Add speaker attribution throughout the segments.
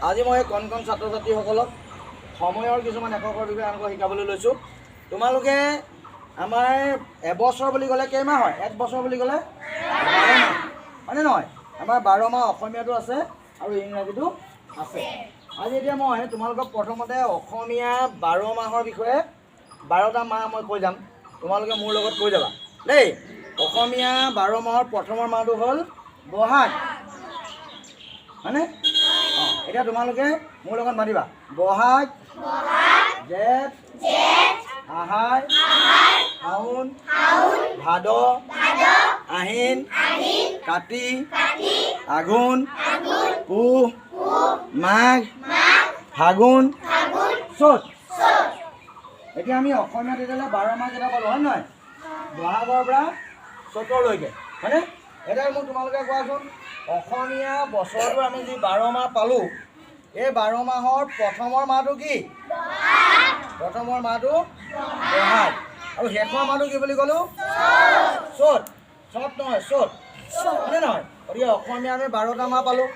Speaker 1: আজি মই কণ কণ ছাত্ৰ ছাত্ৰীসকলক সময়ৰ কিছুমান এককৰ বিষয়ে আৰম্ভ শিকাবলৈ লৈছোঁ। তোমালোকে আমাৰ এবছৰ বুলি ক'লে কেইমাহ হয়? এক বছৰ বুলি ক'লে 12 মাহ, হয়নে নহয়? আমাৰ 12 মাহ অসমীয়াটো আছে আৰু ইংৰাজীটো আছে। আজি এতিয়া মই তোমালোকক প্ৰথমতে অসমীয়া 12 মাহৰ বিষয়ে, 12টা মাহ মই কৈ যাম, তোমালোকে মোৰ লগত কৈ যাবা দেই। অসমীয়া 12 মাহৰ প্ৰথমৰ মাহটো হ'ল বহাগ, হয়নে? অঁ, এতিয়া তোমালোকে মোৰ লগত মাতিবা। বহাগ, জেঠ, আহাৰ, শাওণ, ভাদ, আহিন, কাতি, আঘোণ, পুহ, মাঘ, ফাগুন, চ'ত। এতিয়া আমি অসমীয়া তেতিয়াহ'লে 12 মাহ কেইটা পালোঁ, হয় নহয়? বহাগৰ পৰা চ'তলৈকে, হয়নে? এতিয়া মোক তোমালোকে কোৱাচোন, অসমীয়া বছৰটো আমি যি 12 মাহ পালোঁ, এই 12 মাহৰ প্ৰথমৰ মাহটো কি? প্ৰথমৰ মাহটো বহাগ। আৰু শেষৰ মাহটো কি বুলি ক'লোঁ? চ'ত। চ'ত নহয়, চ'ত, হয়নে নহয়? গতিকে অসমীয়া আমি 12টা মাহ পালোঁ,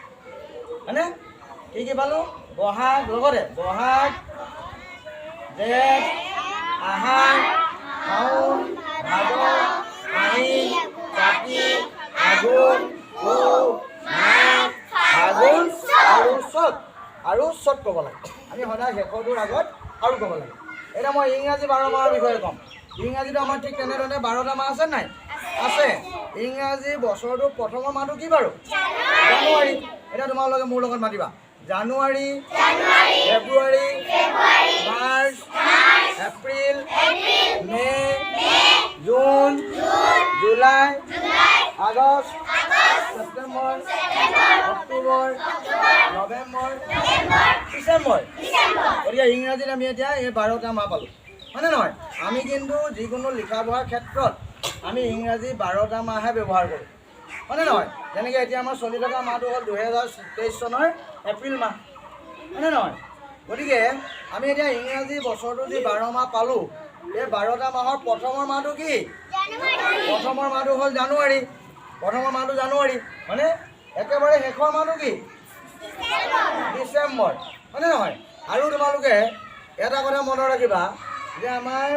Speaker 1: হয়নে? কি কি পালোঁ? বহাগ, লগতে বহাগ, জেঠ, আহাৰ, শাওণ, ভাদ, আহিন, কাতি, আঘোণ, পুহ, মাঘ, ফাগুন আৰু চ'ত। আৰু চ'ত ক'ব লাগে। আমি সদায় শেষৰটোৰ আগত আৰু ক'ব লাগে। এতিয়া মই ইংৰাজী 12 মাহৰ বিষয়ে ক'ম। ইংৰাজীটো আমাৰ ঠিক তেনেধৰণে 12টা মাহ আছে নাই? আছে। ইংৰাজী বছৰটোৰ প্ৰথমৰ মাহটো কি বাৰু? জানুৱাৰী। এতিয়া তোমালোকে মোৰ লগত মাতিবা। জানুৱাৰী, ফেব্ৰুৱাৰী, মাৰ্চ, এপ্ৰিল, মে', জুন, জুলাই, আগষ্ট, ছেপ্টেম্বৰ, অক্টোবৰ, নৱেম্বৰ, ডিচেম্বৰ। গতিকে ইংৰাজীত আমি এতিয়া এই 12টা মাহ পালোঁ, হয়নে নহয়? আমি কিন্তু যিকোনো লিখা পঢ়াৰ ক্ষেত্ৰত আমি ইংৰাজী 12টা মাহহে ব্যৱহাৰ কৰোঁ, হয়নে নহয়? যেনেকৈ এতিয়া আমাৰ চলি থকা মাহটো হ'ল 2023 চনৰ এপ্ৰিল মাহ, হয়নে নহয়? গতিকে আমি এতিয়া ইংৰাজী বছৰটো যি 12 মাহ পালোঁ, এই 12টা মাহৰ প্ৰথমৰ মাহটো কি? প্ৰথমৰ মাহটো হ'ল জানুৱাৰী। প্ৰথমৰ মাহটো জানুৱাৰী, হয়নে? একেবাৰে শেষৰ মাহটো কি? ডিচেম্বৰ, হয়নে নহয়? আৰু তোমালোকে এটা কথা মনত ৰাখিবা যে আমাৰ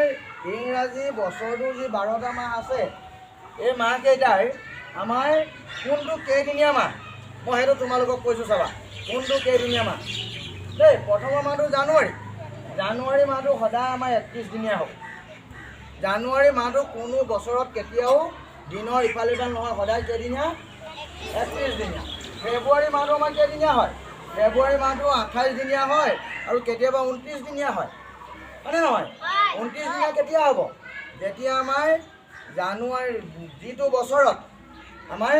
Speaker 1: ইংৰাজী বছৰটোৰ যি 12টা মাহ আছে, এই মাহকেইটাৰ আমাৰ কোনটো কেইদিনীয়া মাহ, মই সেইটো তোমালোকক কৈছোঁ, চাবা কোনটো কেইদিনীয়া মাহ দেই। প্ৰথমৰ মাহটো জানুৱাৰী। জানুৱাৰী মাহটো সদায় আমাৰ 31 দিনীয়া হ'ব। জানুৱাৰী মাহটো কোনো বছৰত কেতিয়াও দিনৰ ইফাল সিফাল নহয়। সদায় কেইদিনীয়া? 31 দিনীয়া। ফেব্ৰুৱাৰী মাহটো আমাৰ কেইদিনীয়া হয়? ফেব্ৰুৱাৰী মাহটো 28 দিনীয়া হয় আৰু কেতিয়াবা 29 দিনীয়া হয়, হয়নে নহয়? 29 দিনীয়া কেতিয়া হ'ব? যেতিয়া আমাৰ জানুৱাৰী যিটো বছৰত আমাৰ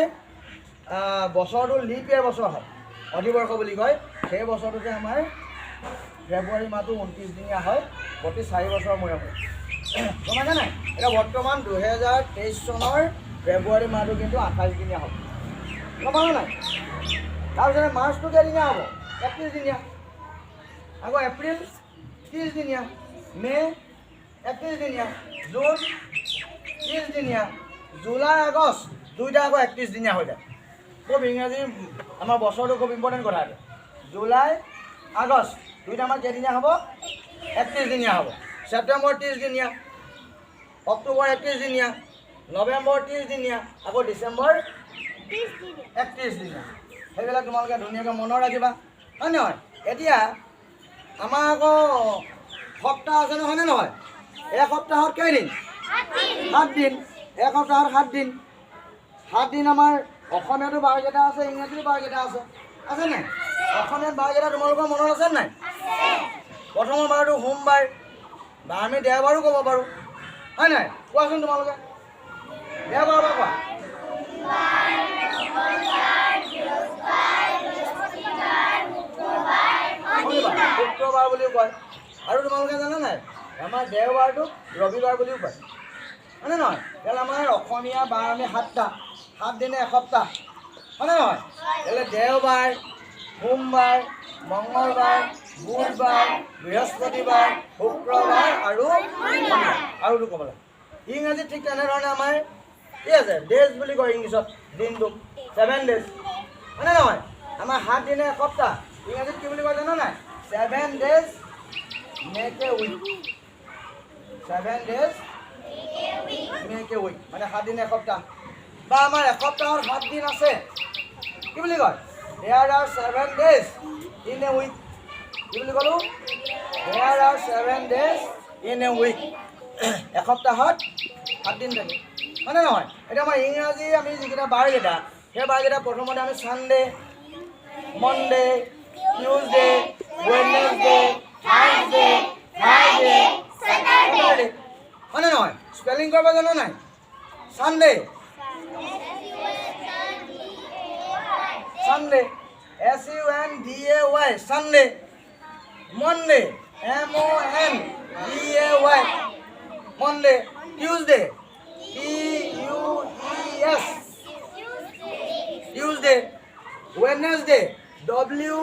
Speaker 1: বছৰটো লিপ ইয়েৰ বছৰ হয়, অধিবৰ্ষ বুলি কয়, সেই বছৰটোতে আমাৰ ফেব্ৰুৱাৰী মাহটো 29 দিনীয়া হয়, প্ৰতি 4 বছৰৰ মূৰে মূৰে। গম পাইছা নাই? এতিয়া বৰ্তমান 2023 চনৰ ফেব্ৰুৱাৰী মাহটো কিন্তু 28 দিনীয়া হ'ব। গম পালা নাই? তাৰপিছতে মাৰ্চটো কেইদিনীয়া হ'ব? 31 দিনীয়া। আকৌ এপ্ৰিল 30 দিনীয়া, মে' 31 দিনীয়া, জুন 30 দিনীয়া, জুলাই, আগষ্ট দুইটা আকৌ 31 দিনীয়া হৈ যায়। খুব ইংৰাজী আমাৰ বছৰটো খুব ইম্পৰ্টেণ্ট কথা এইটো। জুলাই, আগষ্ট দুইটা আমাৰ কেইদিনীয়া হ'ব? 31 দিনীয়া হ'ব। ছেপ্টেম্বৰ 30 দিনীয়া, অক্টোবৰ 31 দিনীয়া, নৱেম্বৰ 30 দিনীয়া, আকৌ ডিচেম্বৰ 31 দিনীয়া। সেইবিলাক তোমালোকে ধুনীয়াকৈ মনত ৰাখিবা, হয় নহয়? এতিয়া আমাৰ আকৌ সপ্তাহ আছে, নহয়নে নহয়? এসপ্তাহত কেইদিন? 7 দিন। এসপ্তাহত 7 দিন। 7 দিন আমাৰ অসমীয়াতো বাৰকেইটা আছে, ইংৰাজীতো বাৰকেইটা আছে। আছে নাই? অসমীয়াত বাৰকেইটা তোমালোকৰ মনত আছে নাই? প্ৰথমৰ বাৰটো সোমবাৰ বা আমি দেওবাৰো ক'ব পাৰোঁ, হয় নাই? কোৱাচোন তোমালোকে, দেওবাৰ বা কোৱা। শনিবাৰ, শুক্ৰবাৰ বুলিও কয়। আৰু তোমালোকে জানা নাই, আমাৰ দেওবাৰটোক ৰবিবাৰ বুলিও কয়, হয়নে নহয়? তেতিয়াহ'লে আমাৰ অসমীয়া বাৰ আমি 7টা, 7 দিনে এসপ্তাহ, হয়নে নহয়? তেতিয়াহ'লে দেওবাৰ, সোমবাৰ, মংগলবাৰ, বুধবাৰ, বৃহস্পতিবাৰ, শুক্ৰবাৰ আৰু শনিবাৰ। আৰুতো ক'ব লাগে। ইংৰাজীত ঠিক তেনেধৰণে আমাৰ কি আছে? ডেজ বুলি কয় ইংলিছত দিনটোক, 7 ডেজ, হয়নে নহয়? আমাৰ 7 দিনে এসপ্তাহ। ইংৰাজীত কি বুলি কয় জানা নাই? 7 days make a week. 7 days make a week মানে 7 দিন এসপ্তাহ, বা আমাৰ এসপ্তাহত 7 দিন আছে। কি বুলি কয়? There are 7 days in a week. কি বুলি ক'লোঁ? There are 7 days in a week. এসপ্তাহত 7 দিন থাকে, হয়নে নহয়? এতিয়া আমাৰ ইংৰাজী আমি যিকেইটা বাৰকেইটা, সেই বাৰকেইটা প্ৰথমতে আমি Sunday, Monday, Tuesday, Wednesday, Thursday, Friday, Saturday, হয়নে নহয়? স্পেলিং কৰিব জানো নাই? Sunday, Sunday, Sunday, Sunday. Monday, Monday, Monday. Tuesday, Tues, Tuesday. Wednesday, Wednesday,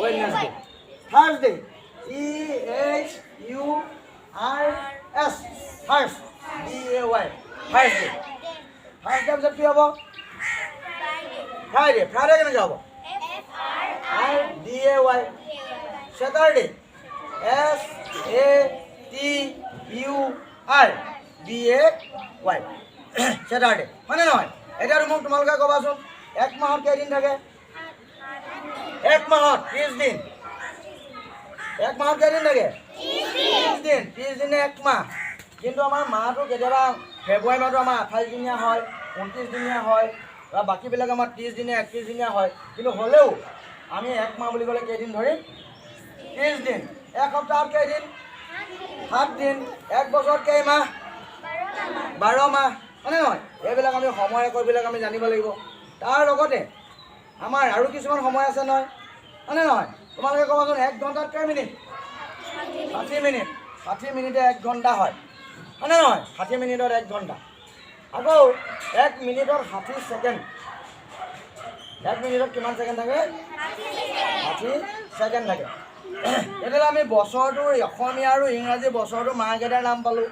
Speaker 1: Wednesday. Thursday, Thurs, Thurs, D A Y, Thursday. Thursday পিছত কি হ'ব? ফ্ৰাইডে। ফ্ৰাইডে কেনেকৈ হ'ব? R D A Y. Saturday, Saturday, Saturday, হয়নে নহয়? এতিয়া মোক তোমালোকে ক'বাচোন, এক মাহত কেইদিন থাকে? এক মাহত 30 দিন। এক মাহত কেইদিন থাকে? 30 দিন। 30 দিনে এক মাহ। কিন্তু আমাৰ মাহটো কেতিয়াবা ফেব্ৰুৱাৰী মাহটো আমাৰ 28 দিনীয়া হয়, 29 দিনীয়া হয়, বা বাকীবিলাক আমাৰ 30 দিনীয়া, 31 দিনীয়া হয়। কিন্তু হ'লেও আমি এক মাহ বুলি ক'লে কেইদিন ধৰিম? 30 দিন। এক সপ্তাহত কেইদিন? 7 দিন। এক বছৰত কেইমাহ? 12 মাহ, হয়নে নহয়? এইবিলাক আমি সময় এককবিলাক আমি জানিব লাগিব। তাৰ লগতে আমাৰ আৰু কিছুমান সময় আছে নহয়, হয়নে নহয়? তোমালোকে ক'বাচোন, এক ঘণ্টাত কেই মিনিট? 60 মিনিট। 60 মিনিটে এক ঘণ্টা হয়, হয়নে নহয়? 60 মিনিটত এক ঘণ্টা। আকৌ এক মিনিটত 60 ছেকেণ্ড। এক মিনিটত কিমান ছেকেণ্ড থাকে? 60 ছেকেণ্ড থাকে। তেতিয়াহ'লে আমি বছৰটোৰ অসমীয়া আৰু ইংৰাজী বছৰটোৰ মাহকেইটাৰ নাম পালোঁ,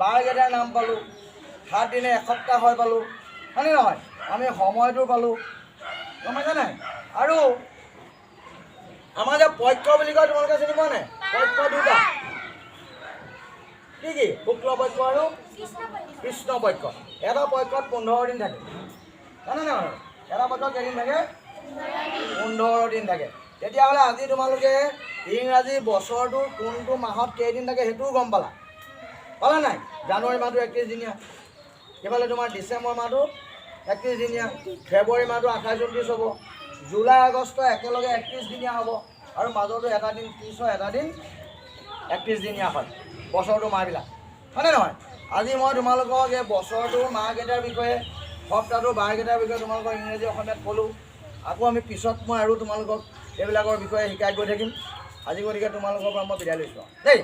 Speaker 1: বাৰকেইটাৰ নাম পালোঁ, 7 দিনে এসপ্তাহ হয় পালোঁ, হয়নে নহয়? আমি সময়টো পালোঁ, গম পাইছা নাই? আৰু আমাৰ যে পক্ষ বুলি কয়, তোমালোকে চিনি পোৱা নাই? পক্ষ দুটা কি কি? শুক্ল পক্ষ আৰু কৃষ্ণ পক্ষ। এটা পক্ষত 15 দিন থাকে, জানে নাই বাৰু? এটা পক্ষত কেইদিন থাকে? 15 দিন থাকে। তেতিয়াহ'লে আজি তোমালোকে ইংৰাজী বছৰটোৰ কোনটো মাহত কেইদিন থাকে সেইটোও গম পালা। পালা নাই? জানুৱাৰী মাহটো 31 দিনীয়া, এইফালে তোমাৰ ডিচেম্বৰ মাহটো 31 দিনীয়া, ফেব্ৰুৱাৰী মাহটো 28, 29 হ'ব, জুলাই, আগষ্ট একেলগে 31 দিনীয়া হ'ব আৰু মাজতো এটা দিন 30 হয়, এটা দিন 31 দিনীয়া হয় বছৰটোৰ মাহবিলাক, হয়নে নহয়? আজি মই তোমালোকক এই বছৰটোৰ মাহকেইটাৰ বিষয়ে, সপ্তাহটোৰ বাৰকেইটাৰ বিষয়ে তোমালোকক ইংৰাজী অসমীয়াত ক'লোঁ। আকৌ আমি পিছত মই আৰু তোমালোকক এইবিলাকৰ বিষয়ে শিকাই গৈ থাকিম। আজি গতিকে তোমালোকৰ পৰা মই বিদায় লৈছোঁ দেই।